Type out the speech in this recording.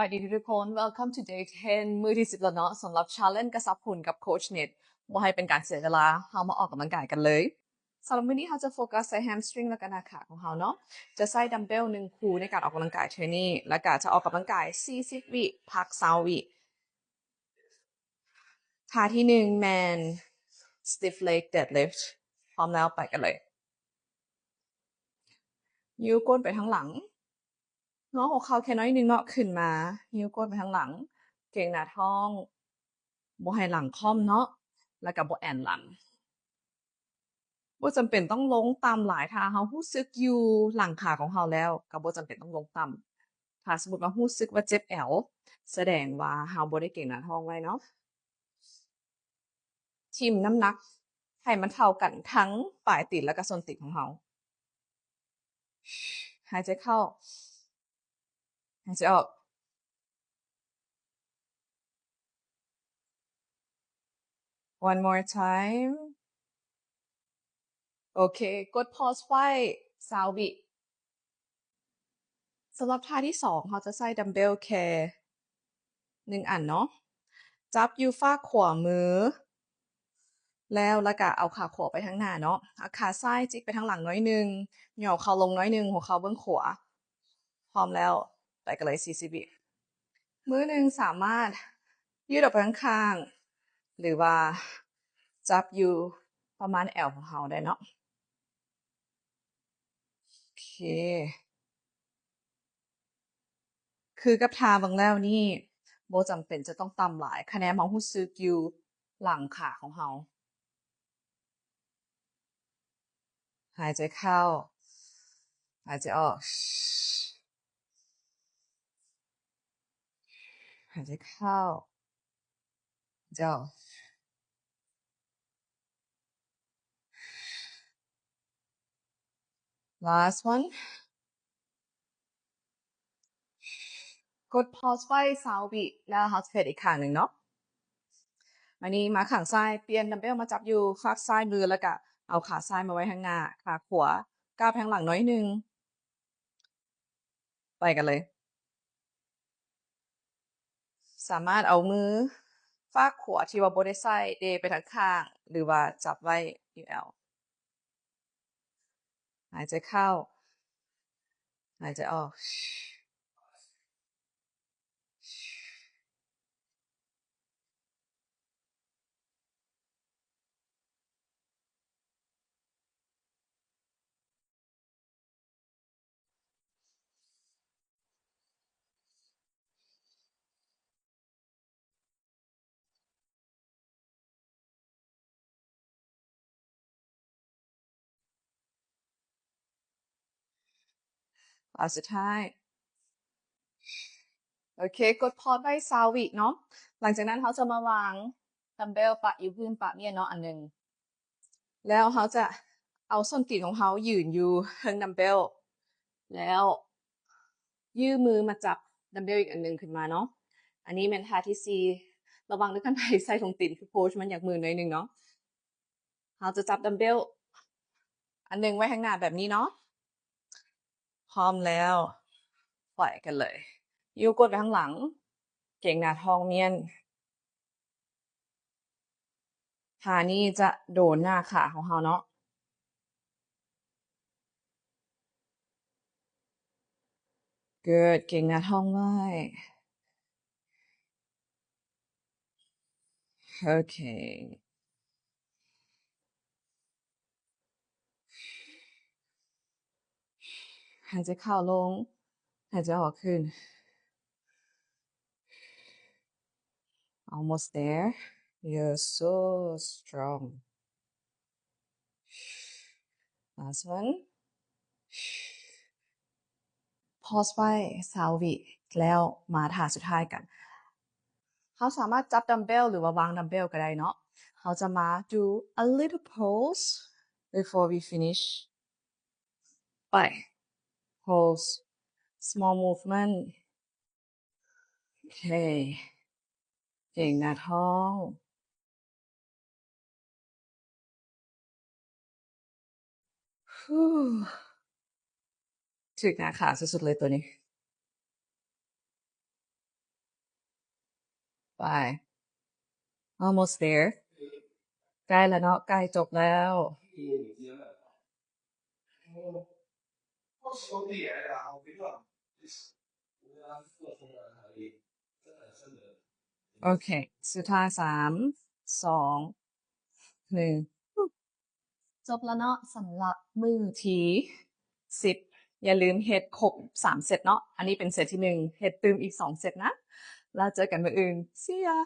ສະບາຍດີທຸກໆຄົນ Welcome to day ten ມື້ທີສິບແລ້ວເນາະ ສຳລັບ Challenge ກະຊັບຫຸ່ນກັບ Coach Ned ບໍ່ໃຫ້ເປັນການເສຍເວລາ ເຮົາມາອອກກຳລັງກາຍກັນເລີຍ. ສຳລັບມື້ນີ້ເຮົາຈະໂຟກັສໃສ່ Hamstring ແລ້ວກະໜ້າຂາຂອງເຮົາເນາະ. ຈະໃຊ້ Dumbbell ໜຶ່ງຄູ່ໃນການອອກກຳລັງກາຍເທື່ອນີ້ ແລ້ວກະຈະອອກກຳລັງກາຍສີ່ສິບວິ ພັກຊາວວິ. ທ່າທີໜຶ່ງແມ່ນ Stiff Leg Deadlift. ພ້ອມແລ້ວໄປກັນເລີຍ. ຍູ້ກົ້ນໄປທາງຫຼັງ. ງໍຫົວເຂົ່າແຄ່ໜ້ອຍໜຶ່ງເນາະ ຂຶ້ນມາ. ຍູ້ກົ້ນໄປທາງຫຼັງ. ເກງໜ້າທ້ອງ. ບໍ່ໃຫ້ຫຼັງຄ່ອມເນາະ ແລ້ວກະບໍ່ແອນຫຼັງ. ບໍ່ຈຳເປັນຕ້ອງລົງຕ່ຳຫຼາຍ ຖ້າເຮົາຮູ້ສຶກຢູ່ຫຼັງຂາຂອງເຮົາແລ້ວ ກະບໍ່ຈຳເປັນຕ້ອງລົງຕ່ຳ. ຖ້າສົມມຸດວ່າຮູ້ສຶກວ່າເຈັບແອວ ສະແດງວ່າເຮົາບໍ່ໄດ້ເກງໜ້າທ້ອງໄວ້ເນາະ. ຖິ້ມນ້ຳໜັກໃຫ້ມັນເທົ່າກັນທັງປາຍຕີນ ແລ້ວກະສົ້ນຕີນຂອງເຮົາ. ຫາຍໃຈເຂົ້າ ຫາຍໃຈອອກ. One more time. ໂອເຄ ກົດ pause ໄວ້ຊາວວິ. ສຳລັບທ່າທີສອງ ເຮົາຈະໃຊ້ Dumbbell ແຄ່ໜຶ່ງອັນເນາະ. ຈັບຢູ່ຟາກຂວາມື ແລ້ວ ແລ້ວກະເອົາຂາຂວາໄປທາງໜ້າເນາະ. ເອົາຂາຊ້າຍຈິກໄປທາງຫຼັງໜ້ອຍໜຶ່ງ. ຫຍໍ້ເຂົ່າລົງໜ້ອຍໜຶ່ງ. ຫົວເຂົ່າເບື້ອງຂວາ. ພ້ອມແລ້ວ ໄປກັນເລີຍ ສີ່ສິບວິ. ມືໜຶ່ງສາມາດຢືດອອກໄປຂ້າງໆ ຫຼືວ່າຈັບຢູ່ປະມານແອວຂອງເຮົາໄດ້ເນາະ. ໂອເຄ ຄືກັບທ່າເບິ່ງແລ້ວນີ້ ບໍ່ຈຳເປັນຈະຕ້ອງຕ່ຳຫຼາຍ ຂະແນນເຮົາຮູ້ສຶກຢູ່ຫຼັງຂາຂອງເຮົາ. ຫາຍໃຈເຂົ້າ ຫາຍໃຈອອກ. ຫາຍໃຈເຂົ້າ ຫາຍໃຈອອກ. Last one. ກົດ pause ໄວ້ຊາວວິ ແລ້ວເຮົາຈະເຮັດອີກຂ້າງໜຶ່ງເນາະ. ບາດນີ້ມາຂ້າງຊ້າຍ ປ່ຽນ Dumbbell ມາຈັບຢູ່ຟາກຊ້າຍມື ແລ້ວກະເອົາຂາຊ້າຍມາໄວ້ທາງໜ້າ ຂາຂວາກ້າວໄປທາງຫຼັງໜ້ອຍໜຶ່ງ. ໄປກັນເລີຍ. ສາມາດເອົາມືຟາກຂວາທີ່ວ່າບໍ່ໄດ້ໃຊ້ເດໄປທາງຂ້າງ ຫຼືວ່າຈັບໄວ້ຢູ່ແອວ. ຫາຍໃຈເຂົ້າ ຫາຍໃຈອອກ. ອັນສຸດທ້າຍ. ໂອເຄ ກົດ pause ໄວ້ຊາວວິເນາະ. ຫຼັງຈາກນັ້ນເຮົາຈະມາວາງ Dumbbell ປະຢູ່ພື້ນປະມ້ຽນເນາະ ອັນໜຶ່ງ. ແລ້ວເຮົາຈະເອົາສົ້ນຕີນຂອງເຮົາຢືນຢູ່ເທິງ Dumbbell ແລ້ວຍື່ມືມາຈັບ Dumbbell ອີກອັນໜຶ່ງຂຶ້ນມາເນາະ. ອັນນີ້ແມ່ນທ່າທີສີ່. ລະວັງເດີ ຄັນໃຜໃສ່ຖົງຕີນ ຄື pose ມັນຢາກມື່ນໜ້ອຍໜຶ່ງເນາະ. ເຮົາຈະຈັບ Dumbbell ອັນໜຶ່ງໄວ້ທາງໜ້າແບບນີ້ເນາະ. ພ້ອມແລ້ວ ໄປກັນເລີຍ. ຍູ້ກົ້ນໄປທາງຫຼັງ ເກງໜ້າທ້ອງມ້ຽນ. ທ່ານີ້ຈະໂດນໜ້າຂາຂອງເຮົາເນາະ. Good. ເກງໜ້າທ້ອງໄວ້. ໂອເຄ ຫາຍໃຈເຂົ້າລົງ ຫາຍໃຈອອກຂຶ້ນ. Almost there. You're so strong. Last one. Pause ໄວ້ຊາວວິ ແລ້ວມາທ່າສຸດທ້າຍກັນ. ເຮົາສາມາດຈັບ Dumbbell ຫຼືວ່າວາງ Dumbbell ກໍໄດ້ເນາະ. ເຮົາຈະມາ do a little pause before we finish. ໄປ Pause. Small movement. ໂອເຄ ເກງໜ້າທ້ອງ. ຖືກໜ້າຂາສຸດໆເລີຍໂຕນີ້. ไป almost there ໃກ້ແລ້ວເນາະ ໃກ້ຈົບແລ້ວ ໂອເຄ ສຸດທ້າຍ ສາມ ສອງ ໜຶ່ງ ຈົບແລ້ວເນາະ ສຳລັບມື້ທີສິບ ຢ່າລືມເຮັດຄົບສາມເຊັດເນາະ ອັນນີ້ເປັນເຊັດທີໜຶ່ງ ເຮັດຕື່ມອີກສອງເຊັດນະ ແລ້ວເຈີກັນມື້ອື່ນ see ya.